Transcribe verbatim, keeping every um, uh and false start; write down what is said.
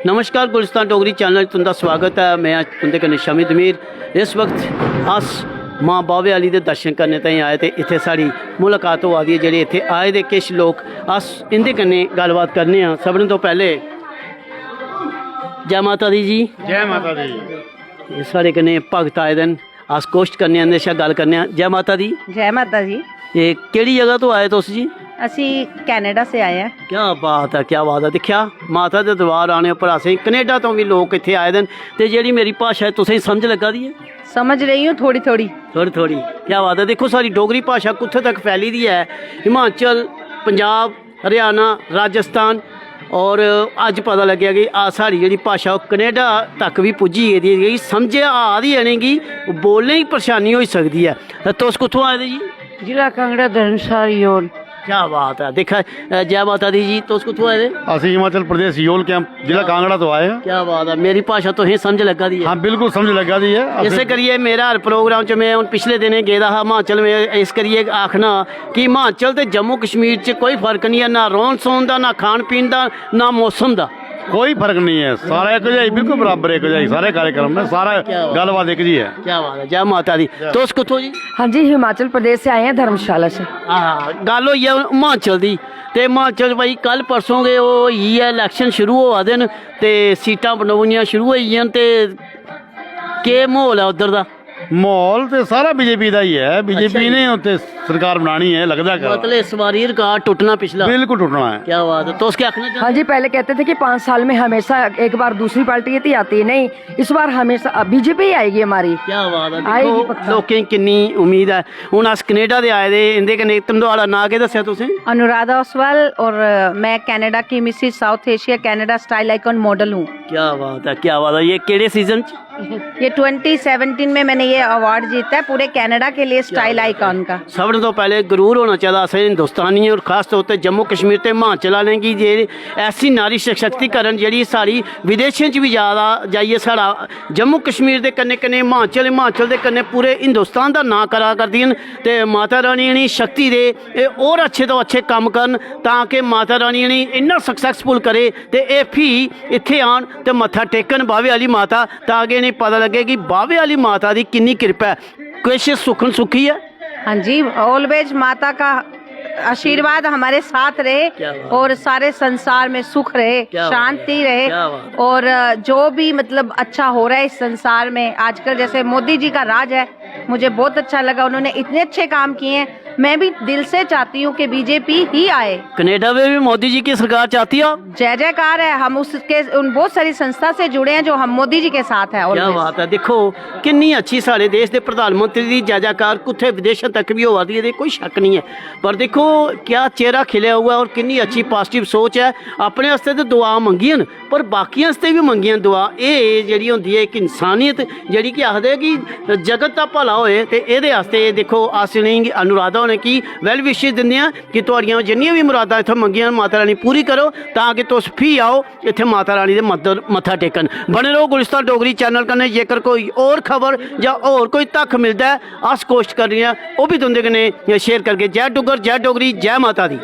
नमस्कार, गुलिस्तान डोगरी चैनल च तुं'दा स्वागत ऐ। में अज्ज तुं'दे कन्नै शमी दमीर। इस वक्त अस मां बाह्वे आह्ली दे दर्शन करने ताईं आए ते इत्थै साढ़ी मुलाकात होआ दी ऐ। जेह्ड़े इत्थै आए दे किश लोक, अस इं'दे कन्नै गल्लबात करने आं। सभनें तो पैह्ले जै माता दी जी। जै माता दी। एह् साढ़े कन्नै भगत आए दे न, अस कोशट करने आं इं'दे शा गल्ल करने आं। जै माता दी। जय माता जी। एह् केह्ड़ी जगह तो आए तुस जी? ਅਸੀਂ ਕੈਨੇਡਾ ਸੇ ਆਏ ਹਾਂ। क्या बात है, क्या बात है। दिक्खेआ, माता दे दरबार आने उप्पर असें कनेडा तो भी लोक इत्थै आए दे न। ते जेह्ड़ी मेरी भाशा ऐ, तुसें गी समझ लग्गा दी ऐ? समझ रही हूँ थोड़ी थोड़ी। थोड़ी थोड़ी। क्या बात है। दिक्खो, साढ़ी डोगरी भाशा कुत्थै तक फैली दी ऐ। हिमाचल, पंजाब, हरियाणा, राजस्थान, और अज्ज पता लग्गेआ कि आ, साढ़ी जेह्ड़ी भाशा ओह् कनेडा तक बी पुज्जी गेदी ऐ, कि समझ आ दी ऐ इ'नेंगी, बोलने दी परेशानी होई सकदी ऐ। ते तुस कुत्थुआं आए दे जी? जिला कांगड़ा, धर्मशाला, योल। क्या बात है। दिक्खा, अ, जय माता दी जी, तुस कुत्थुआं आए दे? ਅਸੀਂ ਹਿਮਾਚਲ ਪ੍ਰਦੇਸ਼, ਯੋਲ ਕੈਂਪ, ਜ਼ਿਲ੍ਹਾ ਕਾਂਗੜਾ ਤੋਂ ਆਏ ਹਾਂ। क्या बात है। मेरी भाशा तुसें समझ लग्गा दी ऐ? हाँ, बिल्कुल समझ लग्गा दी ऐ। इस्सै करियै मेरा हर प्रोग्राम च, में हून पिछले दिनें गेदा हा हिमाचल, में इस करियै आखना कि हिमाचल ते जम्मू कश्मीर च कोई फर्क निं ऐ, ना रौह्न सौह्न दा, ना खान पीन दा, ना मौसम दा। कोई फर्क नहीं है, सारा इक जैहा ही, बिल्कुल बराबर इक जैहा ही, सारे कार्यक्रम ने, सारा क्या बात। गल्लबात इक जैही ऐ। क्या बात है, जय माता दी। तुस कुत्थों जी? हाँ जी, हिमाचल प्रदेश से आए हैं, धर्मशाला से। हां, गल्ल होई ऐ हिमाचल दी। ते हिमाचल भाई, कल परसों गै ओह् होई ऐ, इलैक्शन शुरू होआ दे न, ते सीटां बंडोनियां शुरू होई गेइयां न, ते केह् म्हौल ऐ उद्धर दा? म्हौल ते सारा बीजेपी दा ही ऐ। अच्छा बीजेपी जी। ने उत्थे सरकार बनानी ऐ, लगदा करा। मतलब इस बारी रिकॉर्ड टुटना पिछला। बिल्कुल टुटना है। क्या बात है। तुस क्या आखना चाहते? हाँ जी, पहले कहते थे कि पाँच साल में हमेशा एक बार दूसरी पार्टी ही आती है, नहीं, इस बार हमेशा बीजेपी ही आएगी हमारी। क्या बात है। आएगी दिक्खो, पक्का। लोकें गी किन्नी उम्मीद ऐ। हून अस कनेडा दे आए दे, इंदे कन्नै, तुं'दा नांऽ केह् दस्सेआ तुसें? अनुराधा ओसवाल, और अ, मैं कनाडा की Mrs south Asia Canada style icon model हूँ। क्या बात है, क्या बात है। ये केह्ड़े सीजन च? ये ट्वेंटी सेवनटीन में मैंने ये अवार्ड जीता है पूरे कनाडा के लिए स्टाइल आइकन का। सभनें तो पैह्लें गरूर होना चाहिदा असें हिंदुस्तानियें और खास तौर ते जम्मू कश्मीर ते हिमाचल आह्लें गी, जे ऐसी नारी सशक्तिकरण जेह्ड़ी साढ़ी विदेशें च बी जा दा, जाइयै साढ़ा जम्मू कश्मीर दे कन्नै कन्नै हिमाचल, हिमाचल दे कन्नै पूरे हिंदुस्तान दा नांऽ करा करदियां न। ते माता रानी इ'नेंगी शक्ति दे, एह् होर अच्छे तो अच्छे कम्म करन, तां कि माता रानी इ'नेंगी इन्ना सक्सैसफुल करे ते एह् फ्ही इत्थै आन ते मत्था टेकन बाह्वे आह्ली माता, तां कि इ'नेंगी पता लग्गे कि बाह्वे आह्ली माता दी किन्नी किरपा ऐ। किश सुखन सुखी ऐ? हाँ जी, ऑलवेज माता का आशीर्वाद हमारे साथ रहे क्या बात। और सारे संसार में सुख रहे, क्या बात। शांति रहे क्या बात। और अ, जो भी मतलब अच्छा हो रहा है इस संसार में आजकल, जैसे मोदी जी का राज है, मुझे बहुत अच्छा लगा, उन्होंने इतने अच्छे काम किए हैं। मैं भी दिल से चाहती हूँ कि बीजेपी ही आए। कनाडा में भी मोदी जी की सरकार चाहती हो? जय जयकार है, हम उसके उन बहुत सारी संस्था से जुड़े हैं जो हम मोदी जी के साथ हैं क्या always। बात है। दिक्खो, किन्नी अच्छी साढ़े देश दे प्रधानमंत्री दी जय जयकार कुत्थै विदेशें तक बी होआ दी ऐ, एह्दे कोई शक्क निं ऐ। पर दिक्खो, क्या चेहरा खिलेआ हुआ ऐ और किन्नी अच्छी पॉजिटिव सोच ऐ। अपने आस्तै ते दुआ मंगियां न, पर बाकियें आस्तै बी मंगियां न दुआ। एह् जेह्ड़ी होंदी ऐ इक इंसानियत, जेह्ड़ी कि आखदे कि जगत दा भला होए, ते एह्दे आस्तै एह् दिक्खो, अस इ'नेंगी, अनुराधा होरें गी वैल्ल विशेस दिंदे आं कि थुआड़ियां जिन्नियां बी मुरादां इत्थै मंगियां न, माता रानी पूरी करो, तां कि तुस फ्ही आओ इत्थै माता रानी दे मद्दर मत्था टेकन। बने रहो गुलिस्तान डोगरी चैनल कन्नै। जेकर कोई होर खबर जां होर कोई तक मिलदा ऐ, अस कोशट करने आं ओह् बी तुं'दे कन्नै शेयर करगे। जय डुग्गर, जय डोगरी, जय माता दी।